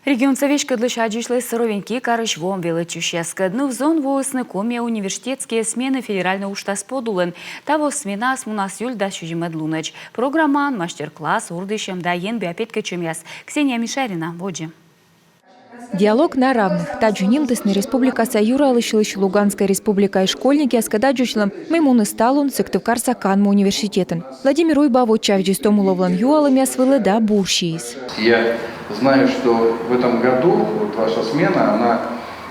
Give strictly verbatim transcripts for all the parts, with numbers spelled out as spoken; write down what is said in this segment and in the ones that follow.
Регионса веськӧдлысь аддзысьліс Ровеньки карысь вом велӧдчысьяскӧд. Ныв-зон воисны Коми университетские смены федеральнӧй уджтас подулын. Таво сменаыс мунас июль дас сизимӧд лунӧдз. Программаын мастер-класс, уджъёртъяс да енбиа петкӧдчӧмъяс. Ксения Мишарина водзӧ. «Диалог на равных». Тадзи нимтісны республикаса юралысьлысь Луганскӧй Республикаысь школьникъяскӧд аддзысьлӧм, мый муніс талун Сыктывкарса канму университетын. Владимир Уйба вочавидзис томуловлӧн юалӧмъяс вылӧ да бур сиис. Я знаю, что в этом году вот ваша смена, она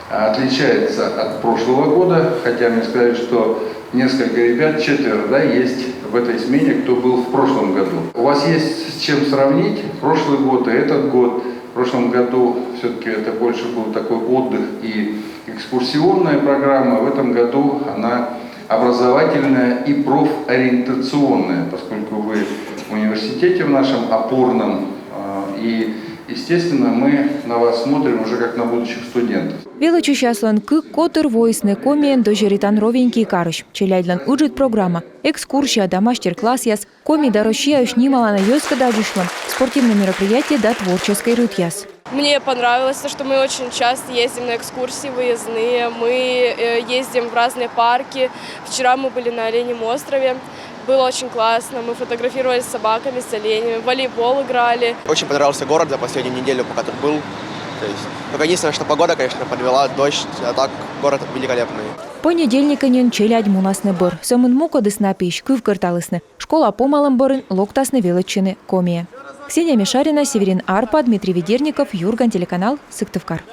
отличается от прошлого года, хотя мне сказали, что несколько ребят, четверо, да, есть в этой смене, кто был в прошлом году. У вас есть с чем сравнить прошлый год и этот год. В прошлом году все-таки это больше был такой отдых и экскурсионная программа, в этом году она образовательная и профориентационная, поскольку вы в университете в нашем опорном, а, и, естественно, мы на вас смотрим уже как на будущих студентов. Велӧдчысьяслӧн кык котыр воисны Комиӧн дӧзьӧритан Ровеньки карысь. Челядьлӧн ыджыд программа: экскурсия да мастер-классъяс, Коми да Россияысь нималана йӧзкӧд аддзысьлӧм, спортивнӧй мероприятие да творческӧй рытъяс. Мне понравилось то, что мы очень часто ездим на экскурсии выездные, мы э, ездим в разные парки. Вчера мы были на Оленьем острове, было очень классно, мы фотографировались с собаками, с оленями, в волейбол играли. Очень понравился город за последнюю неделю, пока тут был. То есть, только единственное, что погода, конечно, подвела, дождь, а так город великолепный. Понедельникӧн нин челядь мунасны бӧр. Сӧмын мукӧдыс на пиысь кывкӧрталісны. Школа помалӧм бӧрын локтасны велӧдчыны Комиӧ. Ксения Мишарина, Северин Арпа, Дмитрий Ведерников, «Юрган» телеканал, Сыктывкар.